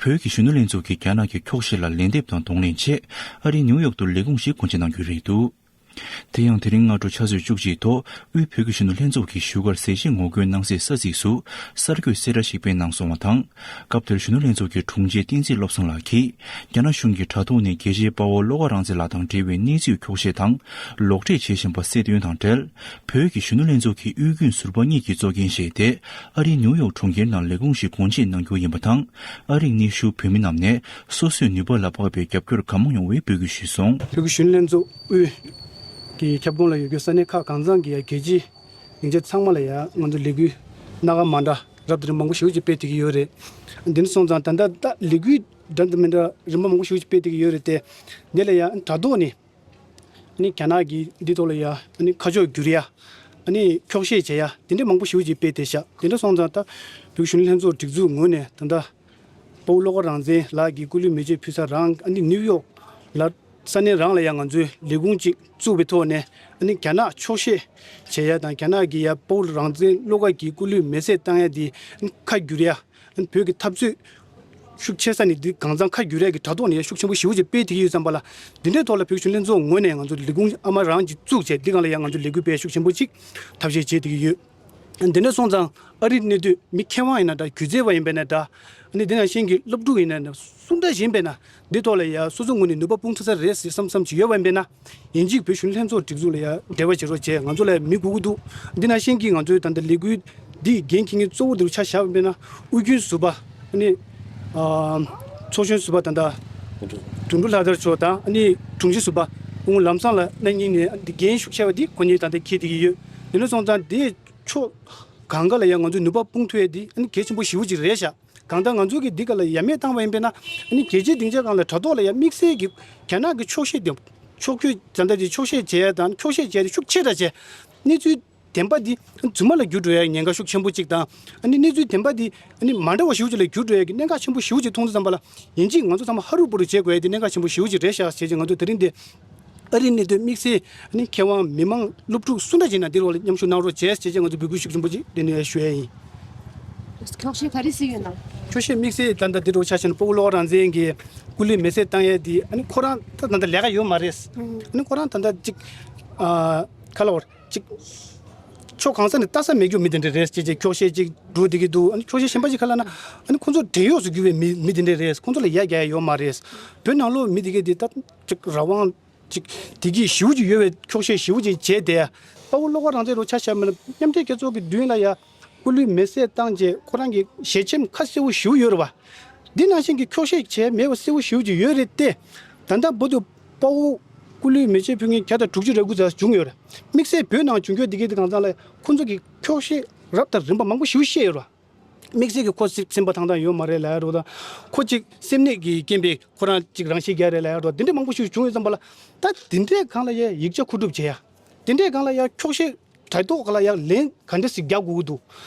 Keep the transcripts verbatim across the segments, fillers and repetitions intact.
བོད་ཀྱི་གཞོན་ནུ་ལྷན་ཚོགས་ཀྱིས་རྒྱ་ནག་གི་འཁྱོག་བཤད་ལ་ལན་འདེབས་དང་གདོང་ལེན་ཆེད་ཨ་རིའི་ནིའུ་ཡོག་ཏུ་ལས་ཁུངས་ཤིག་སྒོ་འབྱེད་གནང་རྒྱུ་རེད་འདུག་དེ་ཡང་དེ་རིང་སྔ་དྲོ་ཆུ་ཚོད་བཅུ་གཅིག་ཐོག་དབུས་བོད་ཀྱི་གཞོན་ནུ་ལྷན་ཚོགས་ཀྱི་བཞུགས་སྒར་ཟས་བཅད་ངོ་རྒོལ་གནང་སའི་ས་ཚིགས་སུ་གསར་འགོད་གསལ་བསྒྲགས་ཤིག་སྤེལ་གནང་སོང་བ་དང་། སྐབས་དེར་གཞོན་ནུ་ལྷན་ཚོགས་ཀྱི་དྲུང་ཆེ་བསྟན་འཛིན་བློ་བཟང་ལགས་ཀྱིས་རྒྱ་ནག་གཞུང་གིས་དྲ་ཐོག་ནས་རྒྱལ་གཅེས་དཔའ་བོ་བློ་དགའ་རང་བཙན་ལགས་དང་འབྲེལ་བའི་གནས་ཚུལ་འཁྱོག་བཤད་དང་ལོག་འགྲེལ་བྱེད་བཞིན་པ་གསལ་སྟོན་དང་འབྲེལ། བོད་ཀྱི་གཞོན་ནུ་ལྷན་ཚོགས་ཀྱི་དབུས་རྒྱུན་ཟུར་པ་གཉིས་ཀྱིས་གཙོ་འགན་བཞེས་ཏེ་ཨ་རིའི་ནིའུ་ཡོག་གྲོང་ཁྱེར་ནང་ལས་ཁུངས་ཤིག་སྒོ་འབྱེད་གནང་རྒྱུ་ཡིན་པ་དང་། ཨ་རིག་གནས་ཞུ་བོད་མི་རྣམས་ནས་སོ་སོའི་ནུས་པ་ལ་དཔག་པའི་རྒྱབ་སྐྱོར་གང་མང་ཡོང་བའི་འབོད་སྐུལ་ཞུས་སོང་། བོད་ཀྱི་གཞོན་ནུ་ལྷན་ཚོགས་དབུས་ཀྱི་ཁྱབ་ཁོངས་ལ་ཡོད་རྒྱུ་ས་གནས་ཁག་གང་ཚང་གི་ཡ་རྒྱལ་སྤྱིའི་སྡིངས་ཆ་ཚང་མ་ལ་ཡ་ང་ཚོ་ལས་འགུལ་སྣ་ཁ་མ་འདྲ་རབ་དང་རིམ་པ་མང་པོ་ཞེ་པོ་ཅིག་སྤེལ་བསྡད་ཀྱི་ཡོད་རེད། འདི་འདྲ་སོང་ཙང་ད་ལྟ་ད་ལས་འགུལ་འདྲ་དང་མི་འདྲ་རིམ་པ་མང་པོ་ཞེ་པོ་ཅིག་སྤེལ་བསྡད་ཀྱི་ཡོད་རེད་དེ། འདི་ལ་ཡ་དྲ་ཐོག་ནས་ཨ་ནི་རྒྱ་ནག་གིས་འདི་ཐོག་ལ་ཡ་ཨ་ནི་ཁ་ཕྱོགས་བསྒྱུར་ཡ་ཨ་ནི་འཁྱོག་བཤད་བྱེད་ཡ་དེ་འདྲ་མང་པོ་ཞེ་པོ་ཅིག་སྤེལ་བསྡད་ཤག་དེ་འདྲ་སོང་ཙང་ད་བོད་ཀྱི་གཞོན་ནུ་ལྷན་ཚོགས་སྒྲིག་འཛུགས་ངོས་ནས་ད་ལྟ་དཔའ་བོ་བློ་དགའ་རང་བཙན་ལགས་ཀྱི་སྐུ་ལུས་མེ་མཆོད་ཕུལ་ས་རང་ཨ་ནི་ནིའུ་ཡོག་ལ་ས་གནས་རང་ལ་ཡང་ང་ཚོའི་ལས་ཁུངས་གཅིག་བཙུགས་པའི་ཐོག་ནས་ཨ་ནི་རྒྱ་ནག་འཁྱོག་བཤད་བྱེད་ཡ་དང་རྒྱ་ནག་གི་ཡ་དཔའ་བོ་རང་བཙན་བློ་དགའ་གི་སྐུ་ལུས་མེ་བསྲེགས་བཏང་ཡ་དེ་ཨ་ནི་ཁ་བསྒྱུར་ཡ་ཨ་ནི་བོད་ཀྱི་འཐབ་རྩོད་ཤུགས་ཆེ་ས་ནས་འདི་གང་ཚང་ཁ་བསྒྱུར་ཡ་གི་དྲ་ཐོག་ནས་ཡ་ཤུགས་ཆེན་པོ་ཞེ་པོ་ཅིག་སྤེལ་བསྡད་ཀྱི་ཡོད་ཙམ་པ་ལ་འདི་འདྲའི་ཐོག་ལ་བོད་ཀྱི་གཞོན་ནུ་ལྷན་ཚོགས་ངོས་ནས་ང་ཚོ་ལས་ཁུངས་ཨ་མ་རང་གཅིག་བཙུགས་བྱས་འདི་སྒང་ལ་ཡ་ང་ཚོ་ལས་འགུལ་སྤེལ་ཤུགས་ཆེན་པོ་ཅིག་ཐབས་ཤེས་བྱེད་བསྡད་ཀྱི་ཡོད། འདི་འདྲ་སོང་ཙང་ཨ་རིའི་གནས་སྡོད་མི་མཁས་དབང་ཡིན་ན་འདྲ་སྒྱུ་རྩལ་བ་ཡིན་པས་ན་འདྲ་ཨ་ནི་འདི་ནང་བཞིན་གྱི་སློབ་ཕྲུག་ཡིན་ན་འདྲ་སུ་འདྲ་ཡིན་པས་ན་འདི་ཐོག་ལ་ཡ་སོ་སོ་ངོས་ནས་ནུས་པ་སྤུངས་ཐུབ་ས་རེད་ཟེར་བསམ་བསམ་ཅིག་ཡོད་པ་ཡིན་པས་ན་ཡིན་གཅིག་བོད་གཞོན་ལྷན་ཚོགས་སྒྲིག་འཛུགས་ལ་ཡ་འབྲེལ་བ་བྱེད་རོགས་བྱས། ང་ཚོ་ལ་ཡ་མི་དགོས་ཀྱི་འདུག་འདི་ནང་བཞིན་གྱི་ང་ཚོའི་ད་ལྟ་ལས་འགུལ་འདི་འགན་འཁྱེར་མཁན་གཙོ་བོ་འདི་རུ་ཆ་བཞག་པ་ཡིན་པས་ན་དབུས་རྒྱུན་ཟུར་པ་ཨ་ནི་ཨ་ཚོགས་གཞོན་ཟུར་པ་ད་ལྟ་དོན་གྲུབ་ལྷ་དར་མཆོག་དང་ཨ་ནི་དྲུང་ཆེ་ཟུར་པ་སྐུ་ངོ་ལམ་བཟང་ལགས་གནང་མཁན་ནས་འདི་འགན་ཤུགས་ཆེ་བ་འདི་ཁོ་གཉིས་ད་ལྟ་འཁྱེར་བསྡད་ཀྱི་ཡོད། དེ་འདྲ་སོང་ཙང་དེ་ཕྱོགས་གང་ག་ལ་ཡང་ང་ཚོས་ནུས་པ་སྤུངས་ཐུབ་ཡས་འདི་ཨ་ནི་གལ་ཆེན་པོ་ཞེ་པོ་ཅིག་རེད་ཤག་གང་ལྟར་ང་ཚོ་གིས་འདི་ག་ལ་ཡ་མེད་བཏང་བ་ཡིན་པས་ན་ཨ་ནི་རྒྱལ་སྤྱིའི་སྡིངས་ཆ་སྒང་ལ་དྲ་ཐོག་ལ་ཡ་དམིགས་བསལ་གྱི་རྒྱ་ནག་གི་འཁྱོག་བཤད་དེ་འཁྱོག་བཤད་ད་ལྟ་ཅིག་འཁྱོག་བཤད་བྱས་ཡ་དང་འཁྱོག་བཤད་བྱས་ཏེ་ཤུགས་ཆེ་དྲགས་བྱས་གནས་ཚུལ་བདེན་པ་འདི་རྫུན་མ་ལ་འགྱུར་འགྲོ་ཡ་ཉེན་ཁ་ཤུགས་ཆེན་པོ་གཅིག་དང་ཨ་ནི་གནས་ཚུལ་བདེན་པ་འདི་ཨ་ནི་མ་འདྲ་བ་ཞེ་པོ་ཅིག་ལ་འགྱུར་འགྲོ་ཡ་གི་གནད་འགག་ཆེན་པོ་ཞེ་པོ་ཅིག་མཐོང་དུས་ཙམ་པ་ལ་ཡིན་གཅིག་ང་ཚོ་ཚང་མ་ཧ་རུ་བུ་རུ་བྱེད་དགོས་ཡ་དེ་གནད་འགག་ཆེན་པོ་ཞེ་པོ་ཅིག་རེད་ཤག་བྱས་ཅིག་ང་ཚོ་དེ་རིང་འདི་ཨ་རིའི་གནས་སྡོད་དམིགས་བསལ་ཨ་ནི་མཁས་དབང་མི་མང་སློབ་ཕྲུག་སུ་འདྲ་ཅིག་ན་འདི་རོགས་ལ་མཉམ་ཞུགས་གནང་རོགས་བྱས་བྱས་ཅིག་ང་ཚོ་འབོད་སྐུལ་ཤུགས་ཆེན་པོ་ཅིག་འདི་ནས་ཞུ་ཡ་ཡིན། འཁྱོག་བཤད་ག་རེ་ཟེར་ཡོད་ན། འཁྱོག་བཤད་དམིགས་བསལ་ད་ལྟ་འདི་རོགས་ཆ་བཞག་ན་དཔའ་བོ་བློ་དགའ་རང་བཙན་གྱི་སྐུ་ལུས་མེ་བསྲེགས་བཏང་ཡ་དེ་ཨ་ནི་ཁོ་རང་ད་ད་ལྟ་ལས་ཀ་ཡོད་མ་རེད། ཨ་ནི་ཁོ་རང་ད་ལྟ་ཅིག་ཨ་ག་ལ་བར་ཅིག་ཕྱོགས་གང་ས་ནས་ལྟ་ས་མེད་རྒྱུ་མི་དེ་འདྲ་རེད་ཅེས་ཅེས་འཁྱོག་བཤད་ཅིག་འགྲོ་བསྡད་ཀྱི་འདུག་ཨ་ནི་འཁྱོག་བཤད་གཞན་པ་ཅིག་ག་ལ་ན་ཨ་ནི་ཁོང་ཚོ་བྲན་གཡོག་ཏུ་གྱུར་པའི་མི་མི་དེ་འདྲ་རེད། ཁོང་ཚོ་ལ་ཡ་རྒྱག་ཡ་ཡོད་མ་རེད། བོད་ནང་ལོགས་མི་དེ་གས་དེ་ད་ཅིག་རང་དབང་ཅིག་བདེ་སྐྱིད་ཞེ་པོ་ཅིག་ཡོད་པའི་འཁྱོག་བཤད་ཞེ་པོ་ཅིག་བྱས་ཏེ་དཔའ་བོ་བློ་དགའ་རང་བཙན་རུ་ཆ་བཞག་མིན་ན་མཉམ་འབྲེལ་རྒྱལ་ཚོགས་ཀྱི་མདུན་ལ་ཡ་སྐུ་ལུས་མེ་བསྲེགས་བཏང་རྗེས་ཁོ་རང་གི་ཞལ་ཆེམས་ཁ་གསལ་པོ་ཞེ་པོ་ཡོད་རེད་བ། འདི་ནང་བཞིན་གྱི་འཁྱོག་བཤད་བྱས་མེད་པ་གསལ་པོ་ཞེ་པོ་ཅིག་ཡོད་རེད་དེ། ད་ལྟ་བར་དུ་དཔའ་བོ་སྐུ་ལུས་མེ་མཆོད་ཕུལ་མཁན་བརྒྱ་དང་དྲུག་ཅུ་རེ་དགུ་ཙམ་བྱུང་ཡོད་རེད། དམིགས་བསལ་བོད་ནང་བྱུང་རྒྱུ་འདི་གའི་དེ་གང་ཚང་ལ་ཁོང་ཚོ་གི་འཁྱོག་བཤད་རབ་དང་རིམ་པ་མང་པོ་ཞེ་པོ་བཤད་ཡོད་རེད། དམིགས་བསལ་གྱི་ཁོ་སེམས་སེམས་པ་ཐང་ཐང་ཡོད་མ་རེད་ལབ་ཡ་རོ་དང་། ཁོ་གཅིག་སེམས་ནད་ཀྱི་རྐྱེན་པས་ཁོ་རང་གཅིག་རང་ཤི་རྒྱག་རེད་ལབ་ཡ་རོ་འདི་འདྲ་མང་པོ་ཞིག་བྱུང་ཡོད་ཙམ་པ་ལ། ད་འདི་འདྲའི་སྒང་ལ་ཡ་ཡིག་ཆ་མཁོ་སྒྲུབ་བྱེད་ཡ། འདི་འདྲའི་སྒང་ལ་ཡ་འཁྱོག་བཤད་དྲ་ཐོག་ལ་ཡ་ལན་ག་འདྲ་ཞིག་རྒྱག་དགོས་ཀྱི་འདུག་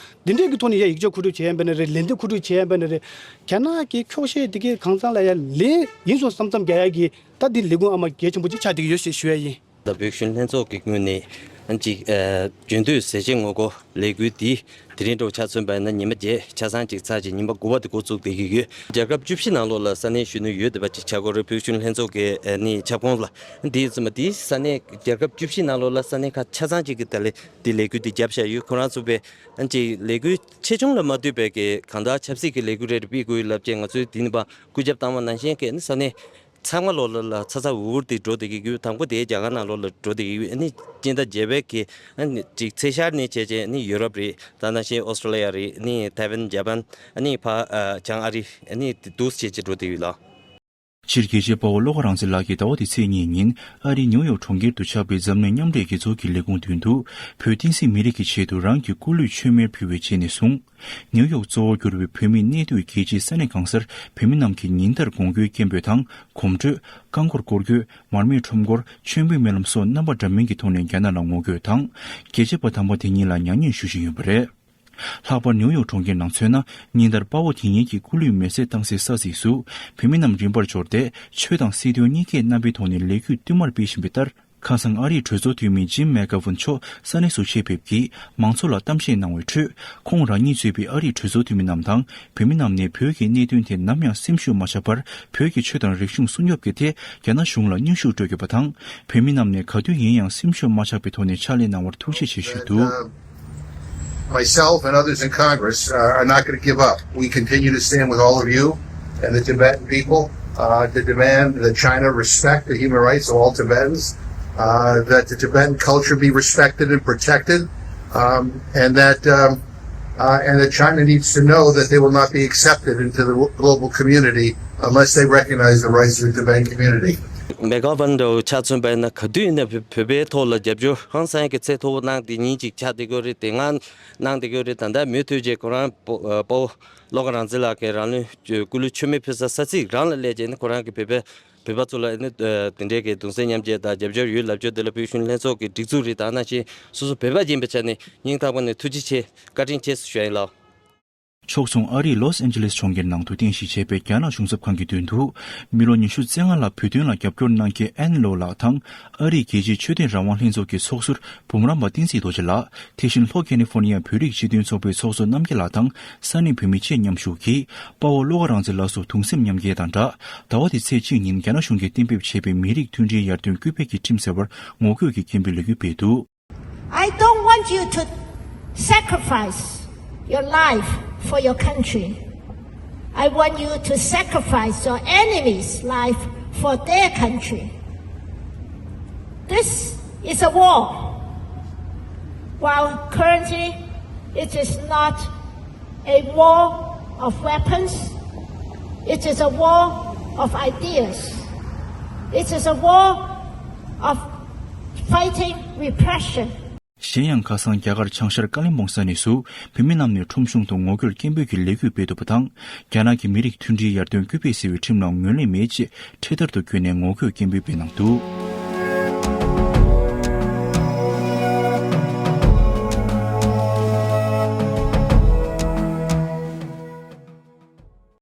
འདི་འདྲའི་གི་ཐོག་ནས་ཡ་ཡིག་ཆ་མཁོ་སྒྲུབ་བྱེད་ཡ་འབད་ན་རེད། ལན་འདེབས་མཁོ་སྒྲུབ་བྱེད་ཡ་འབད་ན་རེད། རྒྱ་ནག་གི་འཁྱོག་བཤད་འདི་གའི་གང་ཚང་ལ་ཡ་ལན་ཡིན་སོང་བསམ་བསམ་རྒྱག་ཡ་གི་ད་འདི་ལས་ཁུངས་ཨ་མ་གལ་ཆེན་པོ་ཅིག་ཆགས་བསྡད་ཀྱི་ཡོད་ཞེས་ཞུ་ཡ་ཡིན། ད་བོད་གཞོན་ལྷན་ཚོགས་ཀྱི་ངོས་ནས་ཨ་ཅིག་ཨ་རྒྱུན་སྡོད་ཟས་བཅད་ངོ་རྒོལ་ལས་འགུལ་འདི་དེ་རིང་འདྲ་བོ་ཆ་མཚོན་པ་ཡིན་ན་ཉི་མ་བརྒྱད་ཆ་ཚང་ཅིག་ཚར་རྗེས་ཉི་མ་དགུ་པ་དེ་འགོ་བཙུགས་བསྡད་ཀྱི་ཡོད། རྒྱལ་ཁབ་བཅུ་བཞི་ནང་ལོགས་ལ་ས་གནས་གཞོན་ནུ་ཡོད་བསྡད་པ་ཅིག་ཆགས་ཀྱི་ཡོད་རེད། བོད་གཞོན་ལྷན་ཚོགས་ཀྱི་ཨ་ནི་ཁྱབ་ཁོངས་ལ་འདི་ཡིན་ཙམ་པ་འདི་ས་གནས་རྒྱལ་ཁབ་བཅུ་བཞི་ནང་ལོགས་ལ་ས་གནས་ཁག་ཆ་ཚང་ཅིག་གི་ད་ལས་འདི་ལས་འགུལ་འདི་བརྒྱབ་བཞག་ཡོད། ཁོ་རང་ཚོ་བས་ཨ་ཅིག་ལས་འགུལ་ཆེ་ཆུང་ལ་མ་ལྟོས་པའི་གི་གང་ལྟར་ཆབ་སྲིད་ཀྱི་ལས་འགུལ་རེ་རེ་སྤེལ་དགོས་ལབ་བྱས་ང་ཚོས་འདི་ནི་པ་སྐུལ་ལྕག་བཏང་བ་ནང་བཞིན་གི་ཨ་ནི་ས་གནས་ཚང་མ་ལོགས་ལ་ལ་ཚ་ཚ་འུར་འུར་དེ་འགྲོ་བསྡད་ཀྱི་ཡོད། དང་པོ་དེ་རྒྱ་གར་ནང་ལོགས་ལ་འགྲོ་བསྡད་ཀྱི་ཡོད། ཨ་ནི་སྤྱི་ཟླ་བརྒྱད་པའི་གི་ཨ་ནི་ཅིག་ཚེས་ཤར་ནས་བྱས་བྱས་ཨ་ནི་ཡུ་རོབ་རེད། ད་ནང་བཞིན་ཨོ་སི་ཀྲོ་ལི་ཡ་རེད། ཨ་ནི་ཐའེ་ཝན། ཇ་པན། ཨ་ནི་ཕ་ཨ་བྱང་ཨ་རི། ཨ་ནི་དེ་འདུག་སེ་བྱས་བྱས་འགྲོ་བསྡད་ཡོད་ལགས། སྤྱིར་རྒྱལ་གཅེས་དཔའ་བོ་བློ་དགའ་རང་བཙན་ལགས་ཀྱིས་ཟླ་བ་འདིའི་ཚེས་གཉིས་ཉིན་ཨ་རིའི་ནིའུ་ཡོག་གྲོང་ཁྱེར་དུ་ཆགས་པའི་འཛམ་གླིང་མཉམ་འབྲེལ་རྒྱལ་ཚོགས་ཀྱི་ལས་ཁུངས་མདུན་དུ་བོད་བསྟན་སྲིད་མི་རིགས་ཀྱི་ཆེད་དུ་རང་གི་སྐུ་ལུས་མཆོད་མེར་ཕུལ་བའི་རྗེས་ནས་བཟུང་། ནིའུ་ཡོག་གཙོ་བོར་གྱུར་པའི་བོད་མིའི་གནས་སྡོད་རྒྱལ་སྤྱིའི་ས་གནས་གང་སར་བོད་མི་རྣམས་ཀྱིས་ཉིན་ལྟར་དགོང་དགོང་སྐད་འབོད་དང་གོམ་བགྲོད། རྐང་འཁོར་སྐོར་སྐྱོད། མར་མེ་ཁྲོམ་སྐོར། མཆོད་འབུལ་སྨོན་ལམ་སོགས་རྣམ་པ་འདྲ་མིན་གྱི་ཐོག་ནས་རྒྱ་ནག་ལ་ངོ་རྒོལ་དང་། རྒྱལ་གཅེས་པ་དམ་པ་དེ་ཉིད་ལ་མྱ་ངན་ཞུ་བཞིན་ཡོད་པ་རེད། ལྷག་པར་ནིའུ་ཡོག་གྲོང་ཁྱེར་ནང་མཚོན་ན། ཉིན་ལྟར་དཔའ་བོ་དེ་ཉིད་ཀྱི་སྐུ་ལུས་མེ་བསྲེགས་བཏང་སའི་ས་ཚིགས་སུ་བོད་མི་རྣམས་རིམ་པར་འབྱོར་ཏེ་ཆོས་དང་སྲིད་དོན་གཉིས་ཀའི་རྣམ་པའི་ཐོག་ནས་ལས་འགུལ་བསྟུད་མར་སྤེལ་བཞིན་པའི་ལྟར། ཁ་སང་ཨ་རིའི་གྲོས་ཚོགས་འཐུས་མི་ཇིམ་མེག་གྷ་ཝུན་མཆོག་ས་གནས་སུ་ཆེད་ཕེབས་ཀྱིས་མང་ཚོགས་ལ་གཏམ་བཤད་གནང་བའི་ཁྲོད། ཁོང་རང་ཉིད་གཙོས་པའི་ཨ་རིའི་གྲོས་ཚོགས་འཐུས་མི་རྣམས་དང་བོད་མི་རྣམས་ནས་བོད་ཀྱི་གནད་དོན་ཐད་ནམ་ཡང་སེམས་ཤུགས་མ་ཆག་པར་བོད་ཀྱི་ཆོས་དང་རིག་གཞུང་སྲུང་སྐྱོབ་ཀྱི་ཐད་རྒྱ་ནག་གཞུང་ལ་མཉེས་ཤུགས་སྤྲོད་དགོས་པ་དང་། བོད་མི་རྣམས་ནས་ག་དུས་ཡིན་ཡང་སེམས་ཤུགས་མ་ཆག་པའི་ཐོག་ནས་ཕྱག་ལས་གནང་བར་ཐུགས་རྗེ་ཆེ་ཞུས་འདུག། Myself and others in Congress uh, are not going to give up. We continue to stand with all of you and the Tibetan people uh, to demand that China respect the human rights of all Tibetans, uh, that the Tibetan culture be respected and protected, um, and that um, uh, and that China needs to know that they will not be accepted into the global community unless they recognize the rights of the Tibetan community. མེག་གྷ་ཝུན་དང་ཆ་མཚོན་པ་ཡིན་ན་ག་དུས་ཡིན་ན་བོད་པའི་ཐོག་ལ་རྒྱབ་སྐྱོར་ཧང་སང་གི་ཚད་མཐོ་པོ་གནང་དེ་ཉིན་གཅིག་ཆགས་བསྡད་ཀྱི་ཡོད་རེད། དེ་སྔ་གནང་བསྡད་ཀྱི་ཡོད་རེད། ད་ལྟ་མུ་མཐུད་བྱས་ཁོ་རང་དཔའ་བོ་བློ་དགའ་རང་བཙན་ལགས་ཀྱིས་རང་ལུས་སྐུ་ལུས་མཆོད་མེ་ཕུལ་ས་ས་ཚིགས་རང་ལ་སླེབས་བྱས་ནས་ཁོ་རང་གིས་བོད་པའི་བོད་པ་ཚོ་ལ་ནི་དེ་འདྲའི་གི་གདུང་སེམས་མཉམ་སྐྱེད་དང་རྒྱབ་སྐྱོར་ཡོད་ལབ་རྒྱུ་དེ་ལ་བོད་གཞོན་ལྷན་ཚོགས་ཀྱི་སྒྲིག་འཛུགས་རེད། ད་ནང་བཞིན་སོ་སོ་བོད་པ་ཡིན་པའི་ཆ་ནས་སྙིང་ཐག་པ་ནས་ཐུགས་རྗེ་ཆེ་བཀའ་དྲིན་ཆེ་ཞུ་ཡ་ཡིན་ལགས། ཕྱོགས་མཚུངས་ཨ་རིའི་ལོས་ཨན་ཇི་ལེས་གྲོང་ཁྱེར་ནང་དུ་རྟེན་གཞི་བྱས་པའི་རྒྱ་ནག་གཞུང་ཚབ་ཁང་གི་མདུན་དུ། མི་ལོ་ཉི་ཤུ་རྩ་ལྔ་ལ་བོད་དོན་ལ་རྒྱབ་སྐྱོར་གནང་མཁན་ཨན་ལོ་ལགས་དང་། ཨ་རིའི་རྒྱལ་སྤྱིའི་ཆོས་དད་རང་དབང་ལྷན་ཚོགས་ཀྱི་ཚོགས་ཟུར་འབུམ་རམས་པ་བསྟན་འཛིན་རྡོ་རྗེ་ལགས། དེ་བཞིན་ལྷོ་ཁ་ལི་ཧྥོར་ནི་ཡ་བོད་རིགས་སྤྱི་མཐུན་ཚོགས་པའི་ཚོགས་གཙོ་རྣམ་རྒྱལ་ལགས་དང་ས་གནས་བོད་མི་བཅས་མཉམ་ཞུགས་ཀྱིས། དཔའ་བོ་བློ་དགའ་རང་བཙན་ལགས་སུ་གདུང་སེམས་མཉམ་སྐྱེད་དང་སྦྲགས། ཟླ་བ་འདིའི་ཚེས་གཅིག་ཉིན་རྒྱ་ནག་གཞུང་གིས་གཏན་འབེབས་བྱས་པའི་མི་རིགས་མཐུན་སྒྲིལ་ཡར་ཐོན་སྐུལ་སྤེལ་གྱི་ཁྲིམས་ཟེར་བར་ངོ་རྒོལ་གྱི་སྐད་འབོད་ལས་འགུལ་སྤེལ་འདུག། I don't want you to sacrifice your life for your country. I want you to sacrifice your enemy's life for their country. This is a war. While currently it is not a war of weapons, it is a war of ideas. It is a war of fighting repression. གཞན་ཡང་ཁ་སང་རྒྱ་གར་བྱང་ཤར་ཀ་ལིམ་པོང་ས་གནས་སུ་བོད་མི་རྣམས་ནས་ཁྲོམ་གཞུང་དུ་ངོ་རྒོལ་སྐད་འབོད་ཀྱི་ལས་འགུལ་སྤེལ་འདུག་པ་དང་། རྒྱ་ནག་གི་མི་རིགས་མཐུན་སྒྲིལ་ཡར་ཐོན་སྐུལ་སྤེལ་ཟེར་བའི་ཁྲིམས་ལ་ངོས་ལེན་མེད་ཅེས་འཕྲེད་དར་དུ་བརྒྱུད་ནས་ངོ་རྒོལ་སྐད་འབོད་སྤེལ་གནང་འདུག།